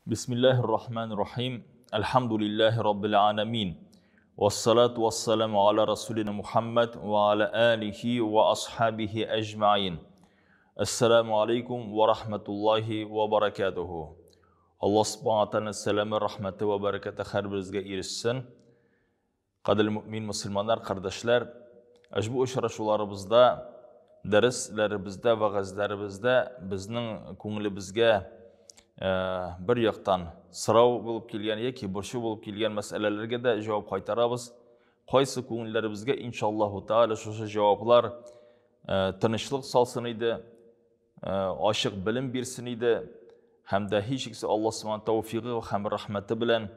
Бисмиллаһир Рахманир Рахим. Әлхәмдүлиллаһи Раббил аламин. Вассалату вассаламу аля расулина Мухаммад ва аля алихи ва асхабихи әҗмәин. Ассаламу алейкум ва рахматуллахи ва баракатуху. Аллаһ субхана тааляның сәламе, рәхмәте ва бәрәкәте һәрберебезгә ирешсен. Кадерле мөмин мөселманнар, кардәшләр, ошбу очрашуларыбызда, дәресләребездә, вәгазьләребездә безнең күңелебезгә бер яктан сорау булып килгән яки борчу булып килгән мәсьәләләргә дә җавап кайтарабыз. Кайсы күңелләребезгә иншаллаһу тааля шушы җаваплар тынычлык салсын иде, ачык белем бирсен иде һәм дә һичшиксез Аллаһ субхана тәүфигы һәм рәхмәте белән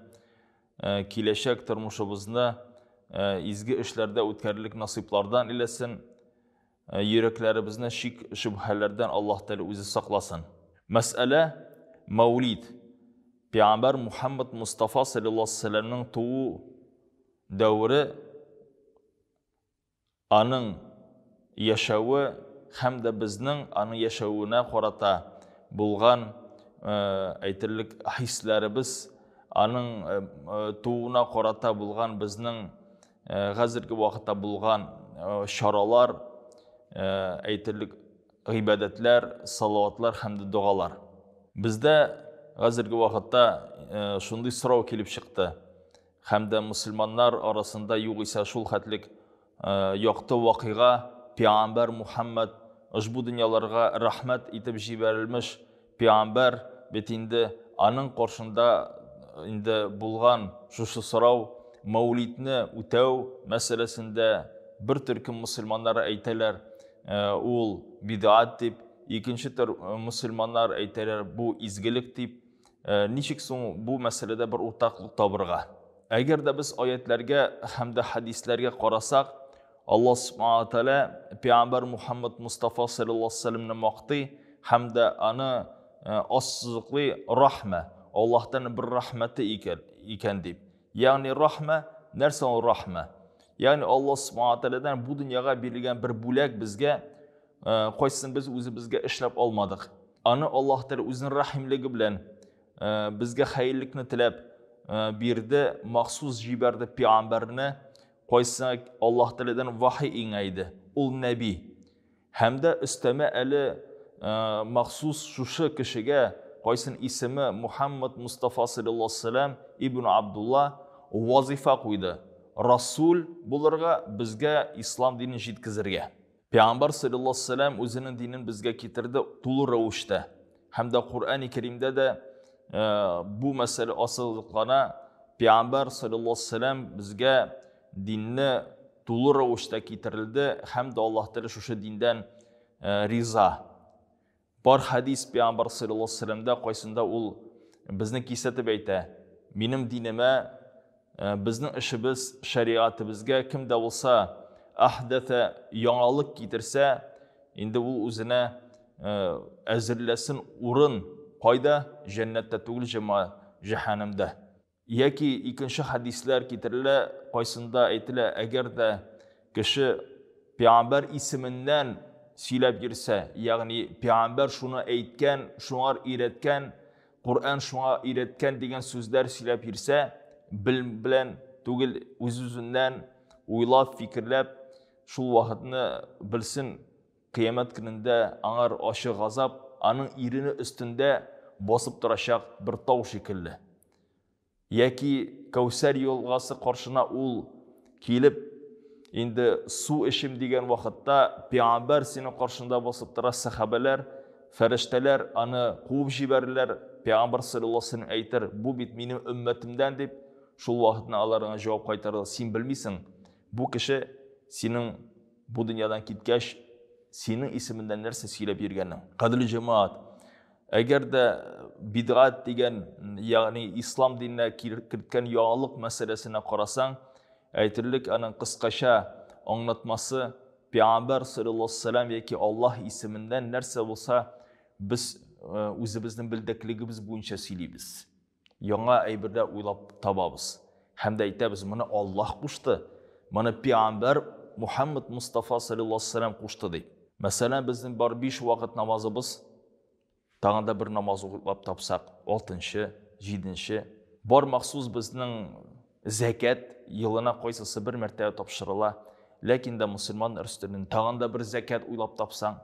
киләчәк тормышыбызны изге эшләрдә үткәрерлек насыйплардан иләсен, йөрәкләребезне шик шөбһәләрдән Аллаһ Тәгалә үзе сакласын. Мәсьәлә Мәүлид. Пәйгамбәр Мухаммад Мустафа саллаллаһу алейһи вәсәлләмнең туу дәвере Аның яшәве һәм дә безнең аның яшәвенә карата булган, әйтерлек, хисләребез, аның тууына карата булган безнең хәзерге вакытта булган чаралар, әйтерлек, гыйбадәтләр, салаватлар һәм дә догалар. Бездә хәзерге вакытта шундый сорау килеп чыкты. Һәм дә мөселманнар арасында югыйсә шул хәтлек якты вакыйга, пәйгамбәр Мухаммад ошбу дөньяларга рәхмәт итеп җибәрелмеш пәйгамбәр бит инде, аның каршында инде булган шушы сорау, мәүлидне үтәү мәсьәләсендә бер төркем мөселманнар әйтәләр, ул бидгать дип, икенче төр мөселманнар әйтәләр, бу изгелек дип. Ничек соң бу мәсьәләдә бер уртаклык табырга? Әгәр дә без аятләргә һәм дә хәдисләргә карасак, Аллаһ субхана тәгалә пәйгамбәр Мухаммад Мустафа саллаллаһу алейһи вәсәлләмне мактый һәм дә аны ассызыклый рахмә, Аллаһтан бер рәхмәте икән дип. Ягъни рахмә, нәрсә ул рахмә? Ягъни Аллаһ субхана тәгаләдән бу дөньяга бирелгән бер бүләк безгә, кайсысын без үзебезгә эшләп алмадык. Аны Аллаһ Тәгалә үзенең рәхимлеге белән безгә хәерлекне теләп бирде, махсус җибәрде пәйгамбәрне, кайсына Аллаһ Тәгаләдән вахи иңә иде. Ул нәби. Һәм дә өстәмә әле махсус шушы кешегә, кайсын исеме Мухаммад Мустафа саллаллаһу алейһи вәсәлләм ибн Абдулла вазифа куйды. Расул булырга, безгә ислам динен җиткезергә. Пәйгамбәр саллаллаһу алейһи вәсәлләм үзенең динен безгә китерде тулы рәвештә. Һәм дә Коръәни Кәримдә дә бу мәсьәлә асыллыклана. Пәйгамбәр саллаллаһу алейһи вәсәлләм безгә динне тулы рәвештә китерелде һәм дә Аллаһ Тәгалә шушы диндән риза. Бар хәдис Пәйгамбәр саллаллаһу алейһи вәсәлләмдә, кайсында ул безне кисәтеп әйтә: "Минем динемә, безнең эшебез, шәриатыбызга кем дә булса ахдәфә яңалык китерсә, инде ул үзенә әзерләсен урын кайда? Җәннәттә түгел, җәмәгать, җәһәннәмдә." Яки икенче хәдисләр китерелә, кайсында әйтелә, әгәр дә кеше пәйгамбәр исеменнән сөйләп йөрсә, ягъни пәйгамбәр шуны әйткән, шуңар өйрәткән, Коръән шуңа өйрәткән дигән сүзләр сөйләп йөрсә, белем белән түгел, үз-үзеннән уйлап, фикерләп, шул вакытны белсен, кыямәт көнендә аңар ачы газап, аның ирене өстендә басып торачак бер тау шикелле. Яки Кәүсәр елгасы каршына ул килеп, инде су эчим дигән вакытта, пәйгамбәр синең каршында басып тора, сәхабәләр, фәрештәләр аны куып җибәрерләр, пәйгамбәр саллаллаһу алейһи вәсәлләм әйтер, бу бит минем өммәтемдән дип, шул вакытны алар аңа җавап кайтарыр, син белмисең, бу кеше синең бу дөньядан киткәч, синең исемендә нәрсә сөйләп йөргәнен. Кадерле җәмәгать, әгәр дә бидгать дигән, ягъни ислам диненә керткән яңалык мәсьәләсенә карасаң, әйтерлек аның кыскача аңлатмасы Пәйгамбәр саллаллаһу алейһи вәсәлләм яки Аллаһ исеменнән нәрсә булса, без үзебезнең белдеклегебез буенча сөйлибез. Яңа әйберләр уйлап табабыз. Һәм дә әйтәбез, моны Аллаһ кушты, моны пәйгамбәр Мухаммад Мустафа саллаллаһу алейһи вәсәлләм кушты дип. Мәсәлән, безнең бар 5 вакыт намазыбыз, тагын да бер намаз уйлап тапсак, 6-нчы, җиденче. Бар махсус безнең зәкят елына кайсысы бер мәртәбә тапшырыла. Ләкин дә мөселман өстеннән тагын да бер зәкят уйлап тапсаң,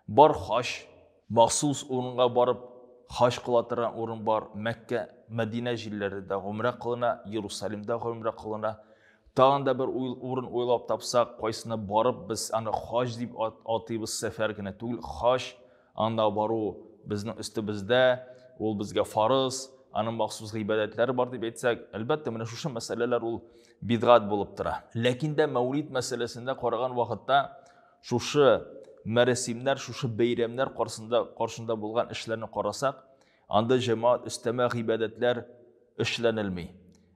бар хаҗ, махсус урынга барып хаҗ кыла торган урын бар. Мәккә, Мәдинә җирләрендә гомрә кылына, Иерусалимда гомрә кылына. Тагын да бер урын уйлап тапсак, кайсына барып без аны хаҗ дип атыйбыз, сәфәр генә түгел, хаҗ, анда бару безнең өстебездә, ул безгә фарыз, аның махсус гыйбадәтләре бар дип әйтсәк, әлбәттә, менә шушы мәсьәләләр ул бидгать булып тора. Ләкин дә мәүлид мәсьәләсендә караган вакытта шушы мәрәсимнәр, шушы бәйрәмнәр каршында, каршында булган эшләрне карасак, анда җәмәгать өстәмә гыйбадәтләр эшләнелми.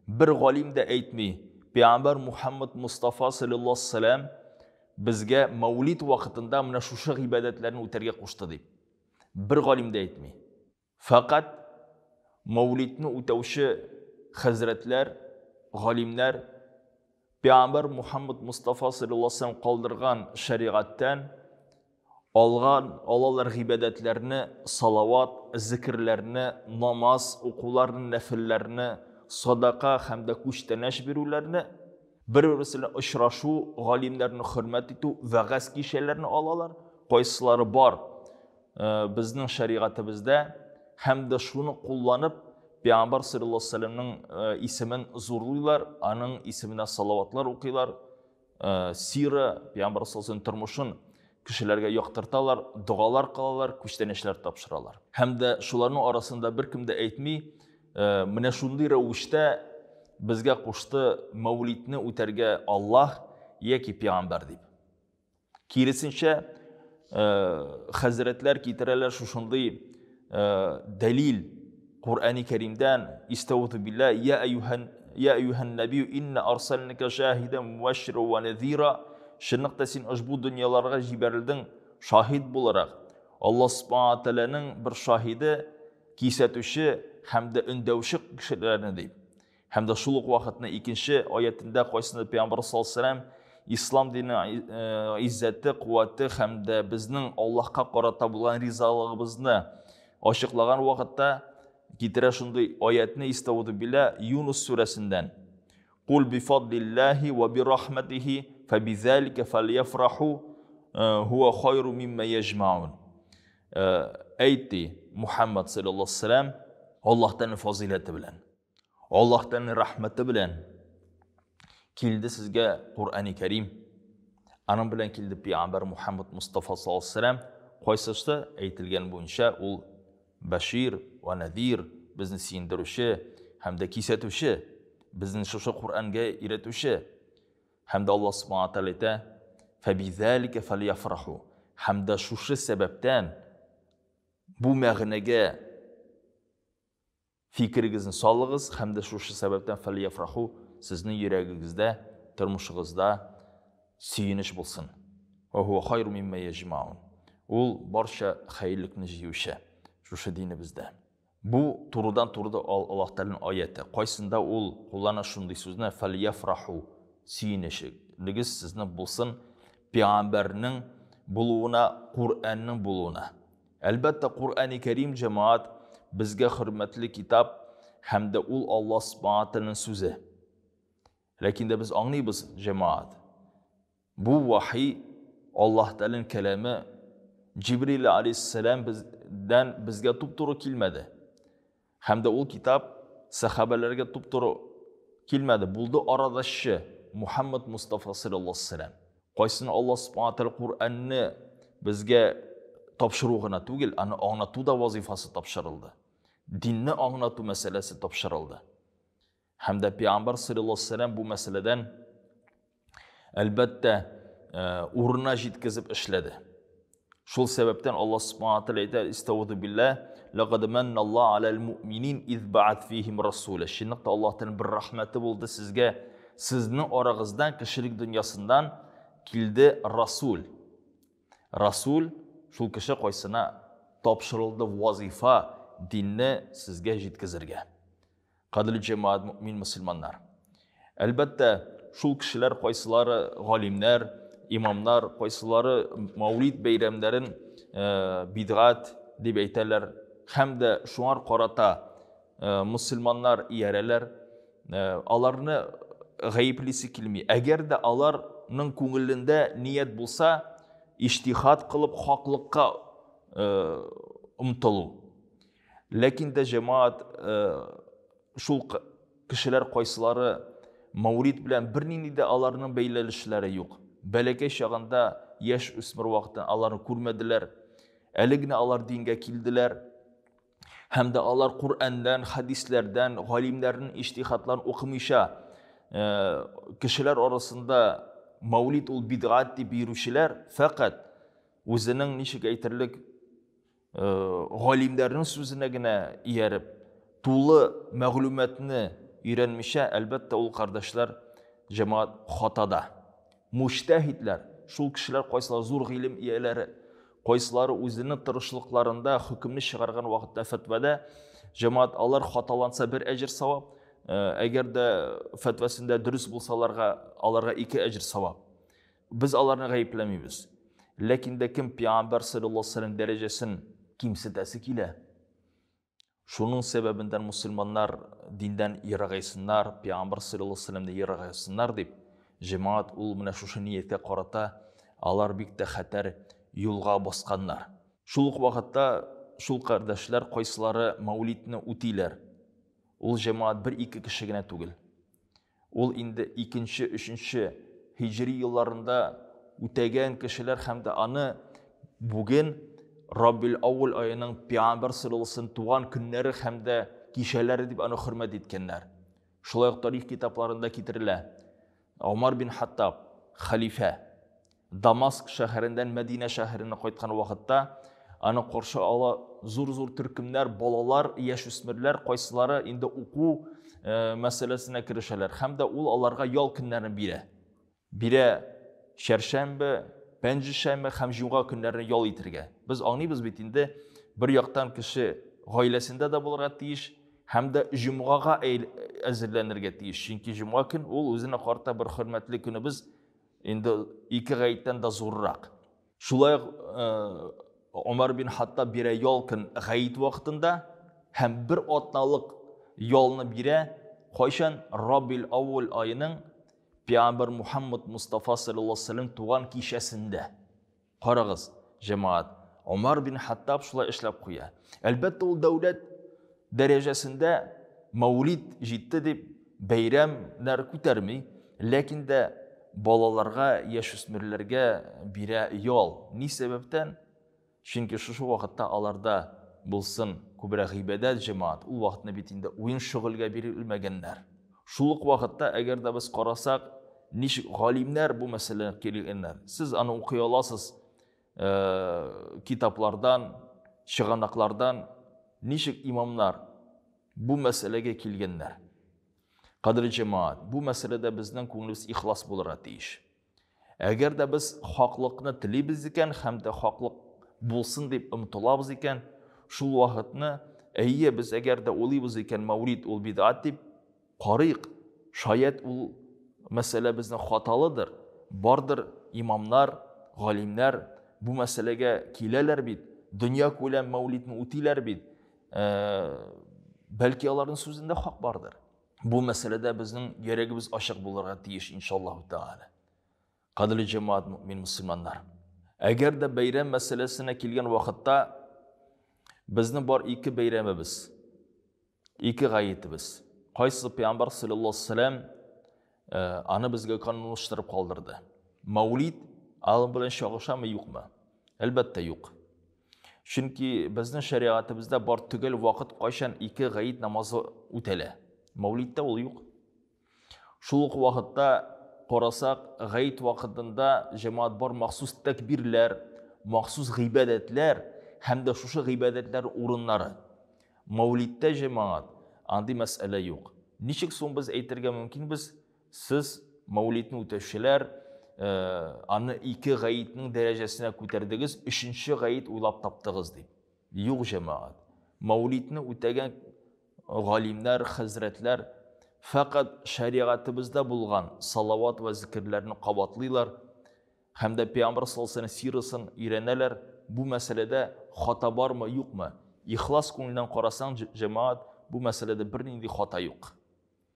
Бер галим дә әйтми, Пәйгамбәр Мухаммад Мустафа саллаллаһу алейһи безгә мәүлид вакытында менә шушы гыйбадәтләрне үтәргә кушты дип. Бер галим дә әйтми. Фәкать мәүлидне үтәүче хәзрәтләр, галимнәр Пәйгамбәр Мухаммад Мустафа саллаллаһу алейһи вәсәлләм калдырган шәригатьтән алган алалар гыйбадәтләрне, салават, зикерләрне, намаз укуларны, нәфелләрне, садака һәм дә күчтәнәч бирүләрне, бер-берсе белән очрашу, галимнәрне хөрмәт итү, вәгазь кичәләрне алалар. Кайсылары бар безнең шәригатебездә һәм дә шуны кулланып Пәйгамбәр саллаллаһу алейһи вәсәлләмнең исемен зурлыйлар, аның исеменә салаватлар укыйлар, сира, Пәйгамбәр саллаллаһу алейһи тормышын кешеләргә яктырталар, догалар кылалар, күчтәнәчләр тапшыралар. Һәм дә шуларның арасында беркем дә әйтми, менә шундый рәвештә безгә кушты мәүлидне үтәргә Аллаһ яки пәйгамбәр дип. Киресенчә, хәзрәтләр китерәләр шушындый дәлил Куръани Кәримдән, Истәүзу билла, я әйюһән я әйюһән нәбию инна арсалника шаһидан мубашшира ва назира. Чынлыкта син ошбу дөньяларга җибәрелдең шаһит буларак. Аллаһ Субхана Тәгаләнең бер шаһиде, кисәтүче һәм дә өндәүче кешеләрне дип. Һәм дә шул ук вакытны икенче аятендә кайсында Пәйгамбәр саллаллаһу алейһи вәсәлләм ислам дине иззәте, куәте һәм дә безнең Аллаһка карата булган ризалыгыбызны ачыклаган вакытта китерә шундый аятны истәүду билла Юнус сүрәсеннән. Кул би фадлиллаһи ва би рахматихи фабизалика фальяфраху хуа хайру мимма яҗмаун. Әйт ди Мухаммад саллаллаһу алейһи вәсәлләм Аллаһтан фазыйләте белән. Аллаһ Тәгаләнең рәхмәте белән килде сезгә Коръәни Кәрим. Аның белән килде пәйгамбәр Мухаммад Мустафа саллаллаһу алейһи вәсәлләм. Кайсысы әйтелгән буенча ул бәшир ва надир, безне сөендерүче һәм дә кисәтүче, безне шушы Коръәнгә өйрәтүче. Һәм дә Аллаһ Субхана Тәгалә әйтә: "Фәбизалика фальяфраху". Һәм дә шушы сәбәптән бу мәгънәгә Фикерегезне салыгыз һәм дә шушы сәбәптән фәлияфраху сезнең йөрәгегездә, тормышыгызда сөенеч булсын. Ва хуа хайру мимма яҗмаун. Ул барча хәерлекне җыючы шушы динебездә. Бу турыдан-туры Аллаһ Тәгаләнең аяте. Кайсында ул куллана шундый сүзне фәлияфраху сөенечегез сезнең булсын пәйгамбәрнең булуына, Коръәннең булуына. Әлбәттә, Коръәни Кәрим, җәмәгать, безгә хөрмәтле китап һәм дә ул Аллаһ Субхана Тәгаләнең сүзе. Ләкин дә без аңлыйбыз, җәмәгать, бу вахи Аллаһ Тәгаләнең кәламе Җибрил алейһиссәлам бездән безгә туп-туры килмәде. Һәм дә ул китап сәхабәләргә туп-туры килмәде. Булды арадашчы Мухаммад Мустафа саллаллаһу алейһи вәсәлләм. Кайсын Аллаһ субхана тәгалә Коръәнне безгә тапшыру гына түгел, аны аңлату да вазифасы тапшырылды. Динне аңлату мәсьәләсе тапшырылды. Һәм дә Пәйгамбәр саллаллаһу алейһи вәсәлләм бу мәсьәләдән әлбәттә урынына җиткезеп эшләде. Шул сәбәптән Аллаһ субхана тәгалә әйтә, Истәүзу билла, лақад манналлаһу алал муъминин из баат фихим расула. Чынлыкта Аллаһтан бер рәхмәте булды сезгә. Сезнең арагыздан кешелек дөньясыннан килде расул. Расул шул кеше кайсына тапшырылды вазифа динне сезгә җиткезергә. Кадерле җәмәгать, мөэмин мөселманнар. Әлбәттә, шул кешеләр кайсылары галимнәр, имамнар, кайсылары Мәүлид бәйрәмнәрен бидгать дип әйтәләр һәм дә шуңар карата мөселманнар иярәләр, аларны гаеплисе килми. Әгәр дә аларның күңелендә ният булса, иҗтихад кылып хаклыкка омтылу. Ләкин дә җәмәгать шул кешеләр кайсылары Мәүлид белән бернинди дә аларның бәйләнешләре юк. Бәләкәй чагында, яшь үсмер вакытында аларны күрмәделәр. Әле генә алар дингә килделәр. Һәм дә алар Коръәннән, хәдисләрдән, галимнәрнең иҗтихадларын укымыйча, кешеләр арасында Мәүлид ул бидгать дип йөрүчеләр фәкать үзенең ничек әйтерлек галимнәрнең сүзенә генә ияреп, тулы мәгълүматны өйрәнмичә, әлбәттә, ул кардәшләр җәмәгать хатада. Муҗтәһидләр, шул кешеләр кайсылары зур гыйлем ияләре, кайсылары үзенең тырышлыкларында хөкемне чыгарган вакытта фәтвәдә җәмәгать алар хаталанса бер әҗер савап, әгәр дә фәтвәсендә дөрес булса аларга, аларга ике әҗер савап. Без аларны гаепләмибез. Ләкин дә кем пәйгамбәр саллаллаһу алейһи вәсәлләм дәрәҗәсен кимсетәсе килә, шуның сәбәбеннән мусульманнар диндән ерагайсыннар, пәйгамбәр саллаллаһу алейһи вәсәлләмне ерагайсыннар дип, җәмәгать ул менә шушы нияткә карата алар бик тә хәтәр юлга басканнар. Шул ук вакытта шул кардәшләр кайсылары мәүлидне үтиләр. Ул җәмәгать бер-ике кеше генә түгел. Ул инде икенче, өченче һиҗри елларында үтәгән кешеләр һәм дә аны бүген Раббил Аул аеның пәйгамбәр саллаллаһу туган көннәре һәм дә кичәләре дип аны хөрмәт иткәннәр. Шулай ук тарих китапларында китерелә. Омар бин Хаттаб, хәлифә, Дамаск шәһәреннән Мәдинә шәһәренә кайткан вакытта аны каршы ала зур-зур төркемнәр, балалар, яшүсмерләр, кайсылары инде уку э, мәсьәләсенә керешәләр. Һәм дә ул аларга ял көннәрен бирә. Бирә чәршәмбе, пәнҗешәмбе һәм җомга көннәрен ял итергә. Без аңлыйбыз бит инде, бер яктан кеше гаиләсендә дә булырга тиеш, һәм дә җомгага әзерләнергә тиеш. Чөнки җомга көн ул үзенә карата бер хөрмәтле көнебез. Инде ике гаеттән дә зуррак. Шулай ук Омар бин Хаттаб бирә ял көн гаит вакытында һәм бер атналык ялны бирә кайчан Рабил Аул аеның Пәйгамбәр Мухаммад Мустафа саллаллаһу алейһи вәсәлләм туган кичәсендә. Карагыз, җәмәгать, Омар бин Хаттаб шулай эшләп куя. Әлбәттә, ул дәүләт дәрәҗәсендә Мәүлид җитте дип бәйрәмнәр күтәрми, ләкин дә балаларга, яшүсмерләргә бирә ял. Ни сәбәптән? Чөнки шушы вакытта аларда булсын күбрәк гыйбадәт, җәмәгать. Ул вакытны бит инде уен шөгыльгә бирелмәгәннәр. Шул ук вакытта, әгәр дә без карасак, ничек галимнәр бу мәсьәләне килгәннәр. Сез аны укый аласыз э, китаплардан, чыганаклардан, ничек имамнар бу мәсьәләгә килгәннәр. Кадерле җәмәгать, бу мәсьәләдә безнең күңелебез ихлас булырга тиеш. Әгәр дә без хаклыкны телибез икән һәм дә хаклык булсын дип омтылабыз икән, шул вакытны, әйе, без әгәр дә уйлыйбыз икән, мәүлид ул бидгать дип, карыйк, шаять ул мәсьәлә безнең хаталыдыр, бардыр имамнар, галимнәр бу мәсьәләгә киләләр бит, дөнья күләм мәүлидне үтиләр бит, бәлки аларның сүзендә хак бардыр. Бу мәсьәләдә безнең йөрәгебез ачык булырга тиеш, иншаллаһу тәгалә. Кадерле җәмәгать, мөмин мөселманнар. Әгәр дә бәйрәм мәсьәләсенә килгән вакытта безнең бар ике бәйрәмебез, ике гаетебез. Кайсы пәйгамбәр саллаллаһу алейһи вәсәлләм э, аны безгә канунлаштырып калдырды. Мәүлид аның белән чагышамы, юкмы? Әлбәттә, юк. Чөнки безнең шәригатебездә бар төгәл вакыт кайчан ике гаит намазы үтәлә. Мәүлидтә ул юк. Шул ук вакытта карасак, гаит вакытында җәмәгать бар махсус тәкбирләр, махсус гыйбадәтләр һәм дә шушы гыйбадәтләр урыннары. Мәүлидтә җәмәгать андый мәсьәлә юк. Ничек соң без әйтергә мөмкинбез, Сез, Мәүлидне үтәүчеләр, аны ике гаетнең дәрәҗәсенә күтәрдегез, өченче гает уйлап таптыгыз дип. Юк, җәмәгать. Мәүлидне үтәгән галимнәр, хәзрәтләр фәкать шәригатебездә булган салават вә зикерләрне кабатлыйлар һәм дә Пәйгамбәр саллаллаһу алейһи сирасын өйрәнәләр. Бу мәсьәләдә хата бармы, юкмы? Ихлас күңелдән карасаң, җәмәгать, Бу мәсьәләдә бернинди хата юк.